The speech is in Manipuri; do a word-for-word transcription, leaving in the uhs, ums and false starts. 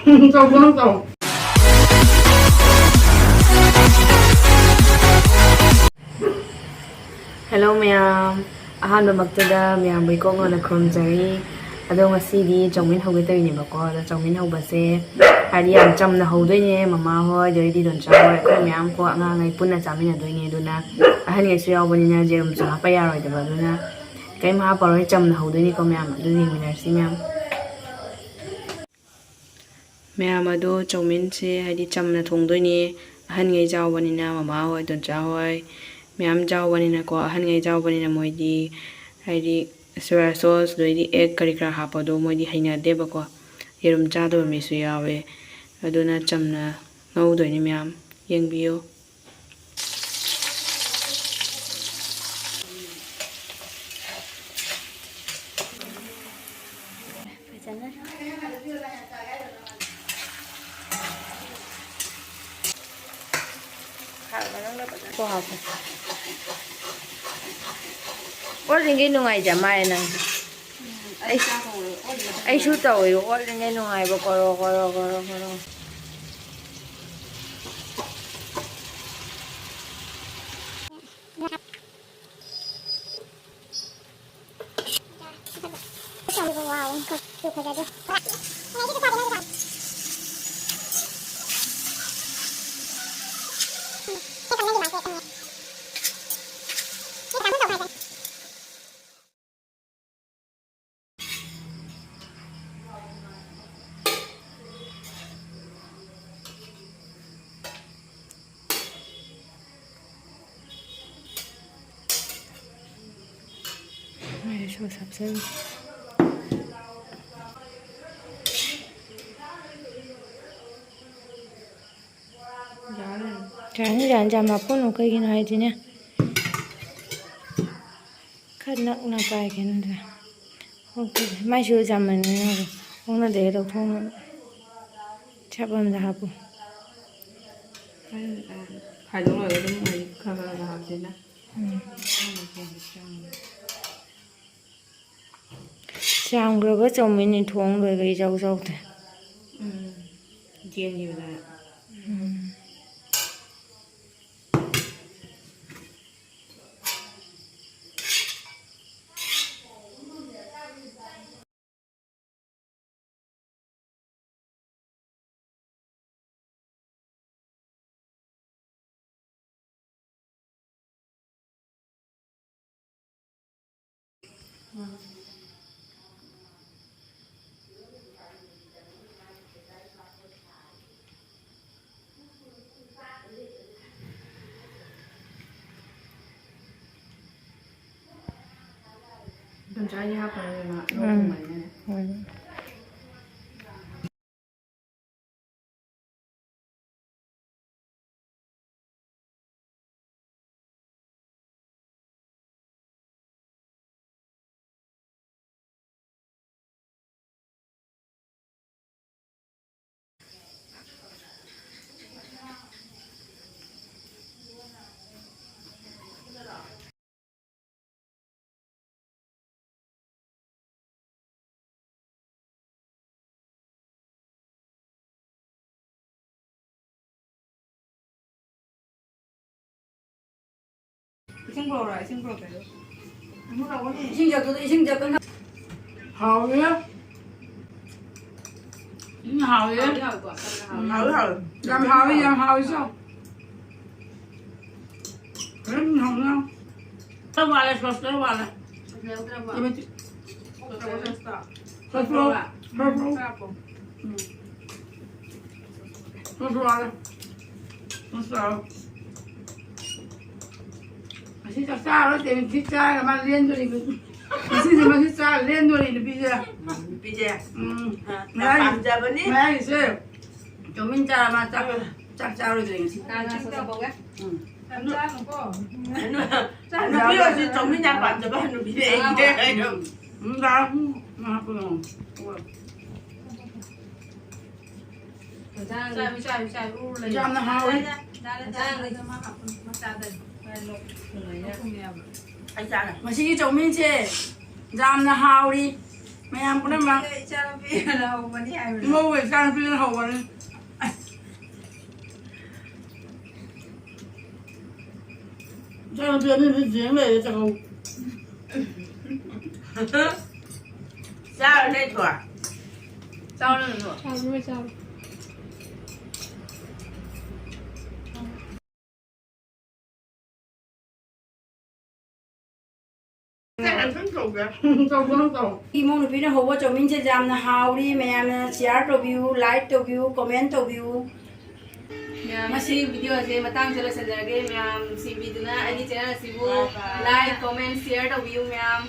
ꯇꯧꯕ ꯇꯧ꯫ Hello ꯃꯌꯥꯝ, ꯑꯍꯥꯟꯕꯃꯛꯇꯗ ꯃꯌꯥꯝꯕꯨ ꯏꯀꯣꯛ ꯉꯥꯎꯅ ꯈꯨꯔꯨꯝꯖꯔꯤ꯫ ꯑꯗꯣ ꯉꯁꯤꯗꯤ ꯆꯧꯃꯤꯟ ꯍꯧꯒꯦ ꯇꯧꯔꯤꯅꯦꯕꯀꯣ꯫ ꯑꯗꯣ ꯆꯧꯃꯤꯟ ꯍꯧꯕꯁꯦ ꯍꯥꯏꯗꯤ ꯌꯥꯝ ꯆꯝꯅ ꯍꯧꯗꯣꯏꯅꯦ꯫ ꯃꯃꯥ ꯍꯣꯏ, ꯑꯗꯩꯗꯤ ꯗꯣꯟꯆꯥ ꯍꯣꯏ, ꯑꯩꯈꯣꯏ ꯃꯌꯥꯝ ꯀꯣ, ꯑꯉꯥꯡꯉꯩ ꯄꯨꯟꯅ ꯆꯥꯃꯤꯟꯅꯗꯣꯏꯅꯦ꯫ ꯑꯗꯨꯅ ꯑꯍꯟꯉꯩꯁꯨ ꯌꯥꯎꯕꯅꯤꯅ ꯌꯦꯔꯨꯝꯁꯨ ꯍꯥꯞꯄ ꯌꯥꯔꯣꯏꯗꯕ꯫ ꯑꯗꯨꯅ ꯀꯩꯝ ꯍꯥꯞꯄꯔꯣꯏ, ꯆꯝꯅ ꯍꯧꯗꯣꯏꯅꯤꯀꯣ ꯃꯌꯥꯝ꯫ ꯑꯗꯨ ꯌꯦꯡꯃꯤꯟꯅꯔꯁꯤ ꯃꯌꯥꯝ꯫ ꯃꯌꯥꯝ ꯑꯗꯣ ꯆꯧꯃꯤꯟꯁꯦ ꯍꯥꯏꯗꯤ ꯆꯝꯅ ꯊꯣꯡꯗꯣꯏꯅꯦ꯫ ꯑꯍꯟꯉꯩ ꯌꯥꯎꯕꯅꯤꯅ, ꯃꯃꯥ ꯍꯣꯏ, ꯗꯣꯟꯆꯥ ꯍꯣꯏ ꯃꯌꯥꯝ ꯌꯥꯎꯕꯅꯤꯅꯀꯣ꯫ ꯑꯍꯟꯉꯩ ꯌꯥꯎꯕꯅꯤꯅ ꯃꯣꯏꯗꯤ ꯍꯥꯏꯗꯤ ꯁꯣꯌꯥ ꯁꯣꯁ, ꯑꯗꯩꯗꯤ ꯑꯦꯒ ꯀꯔꯤ ꯀꯔꯥ ꯍꯥꯞꯄꯗꯣ ꯃꯣꯏꯗꯤ ꯍꯩꯅꯗꯦꯕꯀꯣ꯫ ꯌꯦꯔꯨꯝ ꯆꯥꯗꯕ ꯃꯤꯁꯨ ꯌꯥꯎꯋꯦ꯫ ꯑꯗꯨꯅ ꯆꯝꯅ ꯉꯧꯗꯣꯏꯅꯤ ꯃꯌꯥꯝ, ꯌꯦꯡꯕꯤꯌꯨ꯫ ꯐꯖꯅ ꯍꯥꯞꯄꯣ, ꯍꯥꯞꯄꯣ꯫ ꯑꯣꯠꯂꯤꯉꯩ ꯅꯨꯡꯉꯥꯏꯖ ꯃꯥꯜꯂꯦ ꯅꯪꯁꯦ꯫ ꯑꯩ ꯆꯥꯛ ꯍꯧꯔꯦ, ꯑꯣꯠꯂꯤꯉꯩ ꯑꯩꯁꯨ ꯇꯧꯋꯦ, ꯑꯣꯠꯂꯤꯉꯩ ꯅꯨꯡꯉꯥꯏꯕ꯫ ꯀꯣꯔꯣ, ꯀꯣꯔꯣ, ꯀꯣꯔꯣ, ꯀꯣꯔꯣ꯫ ꯃꯥꯏꯗ ꯁꯣꯁ ꯍꯥꯞꯆꯜꯂꯦ꯫ ꯌꯥꯅꯤ, ꯌꯥꯅꯤ, ꯌꯥꯝ ꯍꯥꯞꯄꯨꯅꯨ꯫ ꯀꯩꯒꯤꯅꯣ ꯍꯥꯏꯗꯤꯅꯦ, ꯈꯔ ꯅꯛꯅ ꯄꯥꯏꯒꯦ ꯅꯠꯇ꯭ꯔꯥ? ꯑꯣꯀꯦ, ꯃꯥꯏꯁꯨ ꯌꯥꯝꯃꯟꯗꯅ ꯑꯣꯟꯅꯗꯦ ꯂꯧꯊꯣꯛꯅꯕ꯫ ꯆꯞ ꯑꯃꯗ ꯍꯥꯞꯄꯨ꯫ ꯈꯥꯏꯗꯣꯛ ꯂꯣꯏꯔꯒ ꯑꯗꯨꯝ ꯑꯩ ꯈꯔ ꯈꯔ ꯍꯥꯞꯁꯤꯅ꯫ ꯎꯝ꯫ ꯆꯥꯝꯈ꯭ꯔꯕ ꯆꯧꯃꯤꯟꯅꯤ, ꯊꯣꯡ ꯂꯣꯏꯕ ꯏꯆꯥꯎ ꯆꯥꯎꯗꯦ꯫ ꯎꯝ꯫ ꯀꯦꯟꯈꯤꯕꯗ꯫ ꯏꯗꯣꯝꯆꯥꯒꯤ ꯍꯥꯞꯄꯅꯦꯕ, ꯂꯣꯛ ꯎꯝ꯫ ꯊꯨꯡꯕꯅꯤꯅꯅꯦ꯫ ꯎꯝ꯫ ꯏꯁꯤꯡ ꯄꯨꯔꯛꯎꯔꯥ? ꯏꯁꯤꯡ ꯄꯨꯔꯛꯀꯦ꯫ ꯏꯁꯤꯡ ꯖꯛꯇꯨꯗ, ꯏꯁꯤꯡ ꯖꯛꯇꯨꯅ꯫ ꯍꯥꯎꯋꯦ꯫ ꯎꯝ, ꯍꯥꯎꯋꯦ꯫ ꯍꯥꯎꯗꯤ ꯍꯥꯎꯋꯦꯀꯣ? ꯎꯝ, ꯍꯥꯎꯋꯦ, ꯍꯥꯎꯋꯦ꯫ ꯌꯥꯝ ꯍꯥꯎꯋꯦ, ꯌꯥꯝ ꯍꯥꯎꯋꯦ, ꯆꯥꯎ꯫ ꯎꯝ, ꯍꯥꯎꯋꯦ꯫ ꯈꯔ ꯋꯥꯠꯂꯦ, ꯁꯣꯁ ꯈꯔ ꯋꯥꯠꯂꯦ꯫ ꯂꯩꯍꯧꯗ꯭ꯔꯕꯣ? ꯇꯣꯃꯦꯇꯣ꯫ ꯁꯣꯁ ꯂꯧ꯫ ꯁꯣꯁ ꯂꯧ꯫ ꯎꯝ꯫ ꯁꯣꯁ ꯋꯥꯠꯂꯦ꯫ ꯁꯣꯁ ꯋꯥꯠꯂꯦ꯫ ꯉꯁꯤ ꯆꯥꯛ ꯆꯥꯔꯔꯣꯏ, ꯇꯦꯃꯤꯊꯤ ꯆꯥꯔꯒ ꯃꯥ ꯂꯦꯟꯗꯣꯔꯤꯕ꯫ ꯉꯁꯤꯁꯦ ꯃꯁꯤ ꯆꯥꯔ ꯂꯦꯟꯗꯣꯔꯤ ꯅꯨꯄꯤꯁꯦ꯫ ꯅꯨꯄꯤꯁꯦ꯫ ꯎꯝ꯫ ꯑ, ꯃꯌꯥꯏꯒꯤ-, ꯄꯥꯝꯖꯕꯅꯤ꯫ ꯃꯌꯥꯏꯒꯤꯁꯦ ꯆꯧꯃꯤꯟ ꯆꯥꯔ ꯃꯥ ꯆꯥꯛ, ꯆꯥꯛ ꯆꯥꯔꯣꯏꯗꯣꯔꯤ ꯉꯁꯤ꯫ ꯀꯥꯡ ꯉꯥ ꯁꯣꯛ ꯇꯧꯒꯦ꯫ ꯎꯝ꯫ ꯌꯥꯝ ꯆꯥꯅꯨꯀꯣ꯫ ꯍꯅꯨ-, ꯍꯅꯨꯕꯤ ꯑꯣꯏꯔꯁꯨ ꯆꯧꯃꯤꯟ ꯌꯥꯝ ꯄꯥꯝꯖꯕ ꯍꯅꯨꯕꯤꯅꯦ ꯑꯩꯁꯦ꯫ ꯎꯝ, ꯂꯥꯛꯑꯣ꯫ ꯎꯝ, ꯉꯥꯏꯍꯥꯛ ꯄꯨꯔꯛꯑꯣ꯫ ꯆꯥꯔꯨ, ꯆꯥꯔꯨ, ꯆꯥꯔꯨ, ꯎꯔꯨ ꯂꯩ꯫ ꯌꯥꯝꯅ ꯍꯥꯎꯋꯤ꯫ ꯆꯥꯔꯦ, ꯆꯥꯔꯦ, ꯆꯥꯔꯦ꯫ ꯑꯗꯣ ꯃꯥ ꯍꯥꯞꯄꯨ, ꯃꯆꯥꯗ꯫ ꯂꯣꯛ ꯊꯨꯡꯉꯦꯕ꯫ ꯑꯩ ꯆꯥꯔꯦ꯫ ꯃꯁꯤꯒꯤ ꯆꯧꯃꯤꯟꯁꯦ ꯌꯥꯝꯅ ꯍꯥꯎꯔꯤ꯫ ꯃꯌꯥꯝ ꯄꯨꯝꯅꯃꯛ꯫ ꯏꯆꯥꯅꯨꯄꯤꯅ ꯍꯧꯕꯅꯤ ꯍꯥꯏꯕꯗꯣ꯫ ꯏꯃꯧꯒ ꯏꯆꯥꯅꯨꯄꯤꯅ ꯍꯧꯕꯅꯤ꯫ ꯏꯆꯥꯅꯨꯄꯤ ꯑꯅꯤꯗꯤ ꯌꯦꯡ ꯂꯩꯔꯦ ꯆꯥꯛꯈꯨꯝ꯫ ꯆꯥꯔꯨ ꯅꯠꯇ꯭ꯔꯣ? ꯆꯥꯎ ꯅꯪꯁꯨ꯫ ꯆꯥꯎꯔꯣꯏ, ꯆꯥꯎꯔꯣꯏ꯫ ꯆꯥꯛ ꯌꯥꯝ ꯊꯨꯅ ꯇꯧꯕ꯭ꯔꯥ? ꯇꯧꯕ꯭ꯔꯥ? ꯇꯧ꯫ ꯏꯃꯧ ꯅꯨꯄꯤꯅ ꯍꯧꯕ ꯆꯧꯃꯤꯟꯁꯦ ꯌꯥꯝꯅ ꯍꯥꯎꯔꯤ꯫ ꯃꯌꯥꯝꯅ share ꯇꯧꯕꯤꯌꯨ, like ꯇꯧꯕꯤꯌꯨ, comment ꯇꯧꯕꯤꯌꯨ꯫ ꯃꯌꯥꯝ, ꯉꯁꯤ videoꯁꯦ ꯃꯇꯥꯡꯁꯤꯗ ꯂꯣꯏꯁꯤꯟꯖꯔꯒꯦ꯫ ꯃꯌꯥꯝ ꯅꯨꯡꯁꯤꯕꯤꯗꯨꯅ ꯑꯩꯒꯤ channel ꯑꯁꯤꯕꯨ bye bye꯫ Like, comment, share ꯇꯧꯕꯤꯌꯨ ꯃꯌꯥꯝ꯫